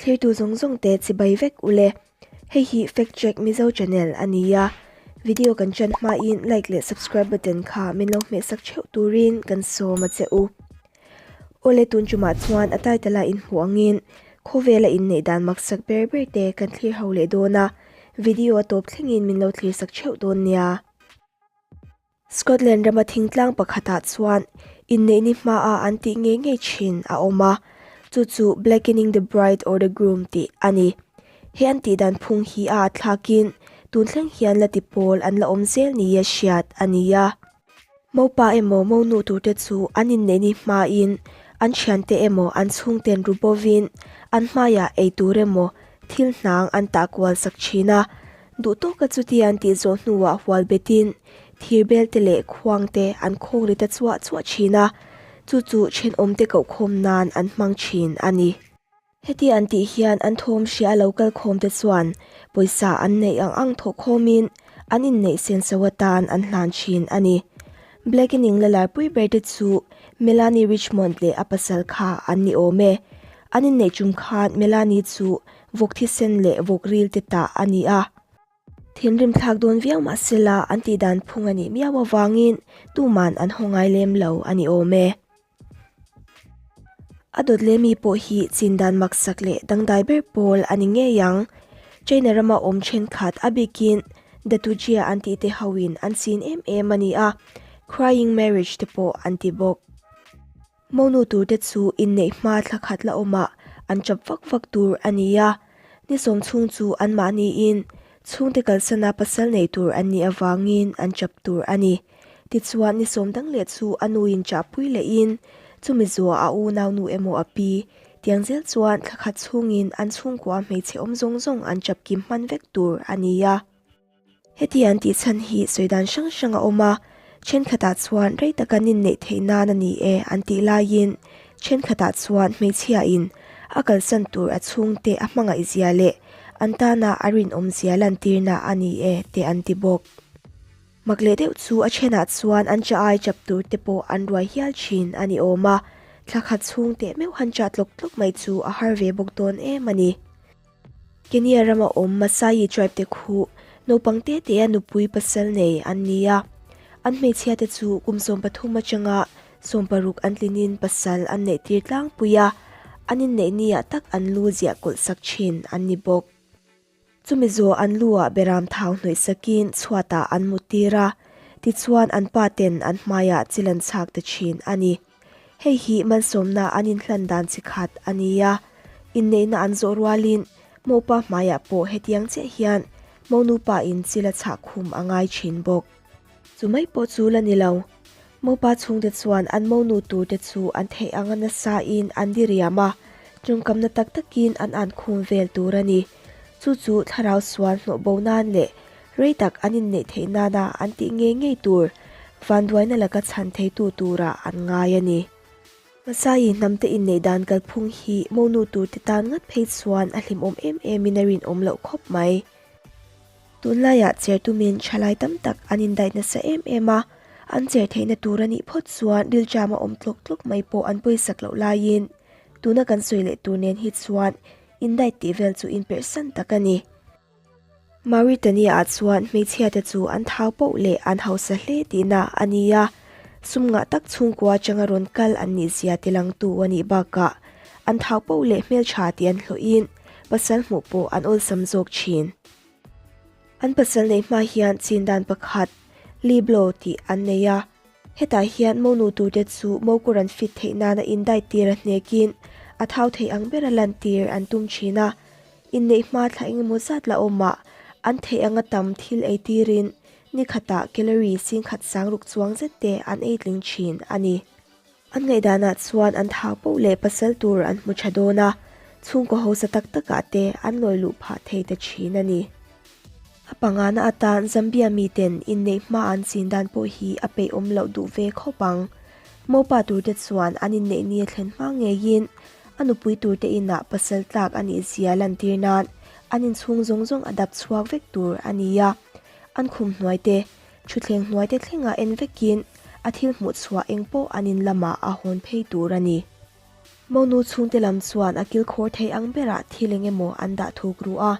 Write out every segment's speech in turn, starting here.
Thlirtu zawng zawng te chibai vek ule. Hei hi Fact Check Mizo channel a ni a, video kan chan hmain like leh subscribe button kha min lo hmehsak theuh turin kan sawm a che u. Awle tun chumah chuan a title a inhmuh angin khawvela inneih dan maksak ber ber te kan thlir ho leh dawn a, video a tawp thlengin min lo thlirsak theuh dawn nia. Scotland rama thingtlang pakhatah chuan inneihni hmaah an tih ngei ngei thin a awm a, chu chu Blackening the bride or the groom tih a ni. He an tih dan phung hi a atthlakin tun thleng hian la ti pawl an la awm zel nia hriat a ni a. Mopa emaw monu turte chu an inneihni hmain an thiante emaw an chhungten ru bovin an hmaiah ei tur emaw thil hnang an tah kual sak thin a. Duh tawka chuti an tih zawh hnuah hual betin thir belte leh khuangte an khawng ri ta chuah chuah thin a, chu chu thenawmte kohkhawm nan an hmang thin a ni. Heti an tih hian an thawm hria lo kal khawmte chuan pawisa an neih ang ang thawh khawmin an inneih senso atan an hlan thin a ni. Blackening la larpui berte chu Melanie Richmond leh a pasal kha an ni awm e. An inneih tum khan Melanie chu vawk thisen leh vawk ril te tah a ni a. Thinrim thlak dawn viau mah sela an tih dan phung a nih miau avangin tuman an haw ngai lem lo a ni awm e. A dawt leh mi pawh hi chin dan maksak leh dangdai ber pawl a ni ngei ang. China rama awm thenkhat a bikin Datujia an tih te hoin an chin em em a ni a, crying marriage te pawh an ti bawk. Monu turte chu inneih hma thla khat la awmah an chap vak vak tur a ni a, ni sawm chhung chu anmahniin chhungte kalsana pasal nei tur an nih avangin an chap tur a ni. Tichuan ni sawm dang leh chu a nuin chahpui lehin chumi zuah a unau nu emaw a pi tiang zel chuan thla khat chhungin an chhungkua hmeichhe awm zawng zawng an chap kim hman vek tur a ni a. Heti an tih chhan hi sawi dan hrang hrang a awm a, thenkhatah chuan rei taka nin neih theih nan a ni e an tih laiin thenkhatah chuan hmeichhiain a kalsan tur a chhungte a hmangaih zia leh an tana a rinawm zia lantirna a ni e te an ti bawk. Mak leh deuh chu a thenah chuan an cha ai chap tur te pawh an ruai hial thin a ni awm a, thla khat chhung teh meuh han chah tlawk tlawk mai chu a har ve bawk dawn em a ni. Kenya rama awm Maasai tribe te khu naupang te te a nupui pasal nei an ni a, an hmeichhia te chu kum 13 atanga 16 an tlinin pasal an neih tir tlangpui a, an inneih niah tak an lu ziah kawlh sak thin an ni bawk. Chumi zawh an lu ah beram thau hnawih sakin chhuatah an mut tir a, tichuan an pa ten an hmaiah chil an chhak ta thin a ni. Hei hi malsawmna an inhlan dan chi khat a ni a, inneihna an zawh rualin mopa hmaiah pawh hetiang chiah hian monupa in chil a chhah khum a ngai thin bawk. Chu mai pawh chu la ni lo, mopa chhungte chuan an monu turte chu an theih anga nasa in an diriam a, tawngkamna tak takin an an khum vel tur a ni. Chu chu thlarau sual hnawh bo nan leh rei tak an inneih theih nana an tih ngei ngei tur vanduaina laka chhan theitu turah an ngai a ni. Masai hnamte inneih dan kalphung hi monu turte tan ngat phei chuan a hlimawm em emin a rinawm loh khawp mai. Tunlaiah cher tumin thalai tam tak an indaih nasa em em a, an cher theihna tur a nih phawt chuan rilṭam a awm tlawk tlawk mai pawh an pawisak loh laiin tuna kan sawi leh tur nen hi chuan indaih tih vel chu inperhsan tak a ni. Mauritania-ah chuan hmeichhiate chu an thau poh leh an hausa hle tihna a ni a, sum ngah tak chhungkua atanga rawn kal an nih zia tilangtu a nih bakah an thau poh leh hmeltha tih an hlawhin pasal hmuh pawh an awlsam zawk thin. An pasal neih hma hian chin dan pakhat, Liblo tih an nei a. Hetah hian monu turte chu mokawr an fit theih nana indai tir a hnekin a thau thei ang bera lantir an tum thin a. Inneih hma thla engemaw zat la awmah an theih anga tam thil ei tirin ni khatah calorie singkhat sangruk chuang zet te an ei tling thin a ni. An ngaihdanah chuan an thau poh leh pasal tur an hmu tha dawn a, chhungkaw hausa tak takah te an lawi luh phah thei ta thin a ni. A pangana atan Zambia miten inneih hma an chin dan pawh hi a peihawm loh duh ve khawp ang. Mopa turte chuan an inneih ni a thlen hma ngeiin a nupui turte inah pasal tlak a nih zia lantir nan an inchhung zawng zawng a dap chhuak vek tur a ni a, an khum hnuai te, Thutthleng hnuaite thlengah en vekin a thil hmuh chhuah eng pawh an in lamah a hawn phei tur a ni. Monu chhungte lam chuan a kilkhawr thei ang berah thil eng emaw an dah thuk ru a,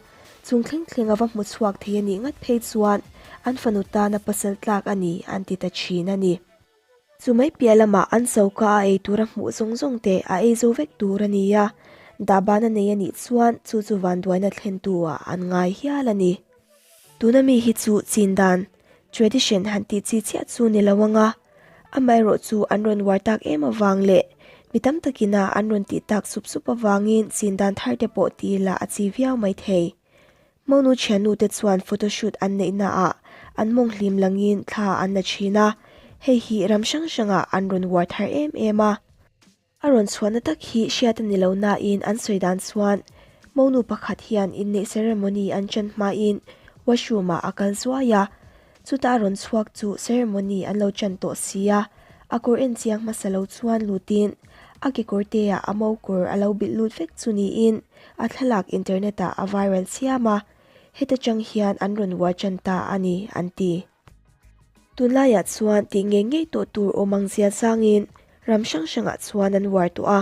chung thleng thleng a va hmu chhuak thei a nih ngat phei chuan an fanu tana pasal tlak a ni an ti ta thin a ni. Chu mai piah lamah an choka a ei tura hmuh zawng zawng te a ei zo vek tur a ni a, dahban a nei a nih chuan chu chu vanduaina thlentu ah an ngai hial a ni. Tuna mi hi chu chin dan, tradition, han tih chi chiah chu ni lo ang a, amaherawh chu an rawn uar tak em avang leh mi tam takina an rawn tih tak sup sup avangin chin dan thar te pawh ti ila a chi viau mai thei. Monu thiannu te chuan photoshoot an neihna ah an mawng hlim langin thla an la thin a, hei hi ram hrang hrangah an rawn uar thar em em a. A rawn chhuahna tak hi hriat a ni lo nain an sawi dan chuan monu pakhat hian inneih ceremony an ṭan hmain washroom ah a kal zuai a, chuta a rawn chhuak chu ceremony an lo ṭan tawh si a, a kawr en chiang hmasa lo chuan lutin a kekawr te ah a mo kawr a lo bilh lut vek chu niin a thlalak internet ah a viral chiam a, heta ṭang hian an rawn uar ṭan ta a ni an ti. Tunlaiah chuan tih ngei ngei tawh tur awm ang zia zangin ram hrang hrangah chuan an uar tawh a,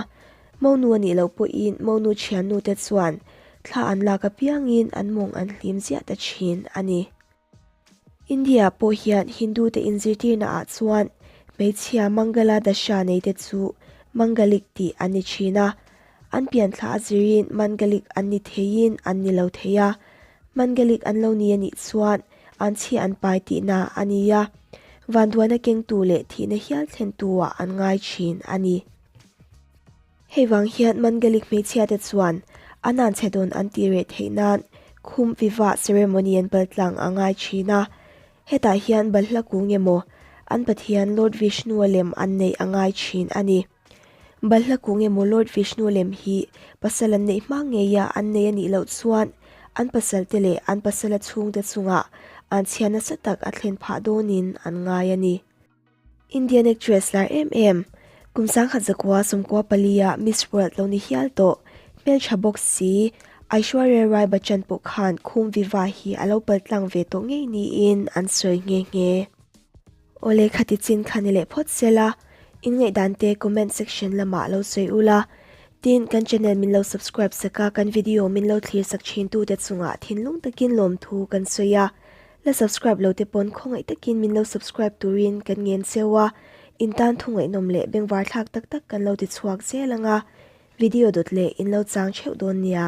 monu a nih loh pawhin monu thiannu te chuan thla an lak apiangin an mawng an hlim ziah ta thin a ni. India pawh hian Hindu te inzirtirna ah chuan hmeichhia Mangala Dasha nei te chu Mangalik tih an ni thin a, an pianthla a zirin Mangalik an ni theiin an ni lo thei a, Mangalik an lo ni a nih chuan An chhi an pai tihna a ni a, vanduaina kengtu leh thihna hial thlentu-ah an ngai thin a ni. Hei vang hian Mangalik hmeichhiate chuan an an chhe dawn an tih reh theih nan khum viva ceremony an pal tlang a ngai thin a, hetah hian balhla kung emaw an pathian Lord Vishnu-a lem an neih a ngai thin a ni. Balhla kung emaw Lord Vishnu lem hi pasal an neih hma ngeia an nei a nih loh chuan an pasalte leh an pasala chhungte chungah an chhia nasa tak a thlen phah dawnin an ngai a ni. Indian actress lar em em, kum 1914 palia Miss World lo ni hial tawh, hmeltha bawk si, Aishwarya Rai Bachchan pawh khan Khum Viva hi a lo paltlang ve tawh ngei niin an sawi nghe nghe. Awle khati chin kha ni leh phawt sela, in ngaihdan te comment section lamah lo sawi ula, tin kan channel min lo subscribe sak a kan video min lo thlir sak thin tu te chungah thinlung takin lawmthu kan sawi a, la subscribe lo te pawn khawngaih takin min lo subscribe turin kan ngen cheu a, in tan thu ngaihnawm leh bengvar thlak tak tak kan lo ti chhuak zel anga, video dawt leh in lo chang theuh dawn nia.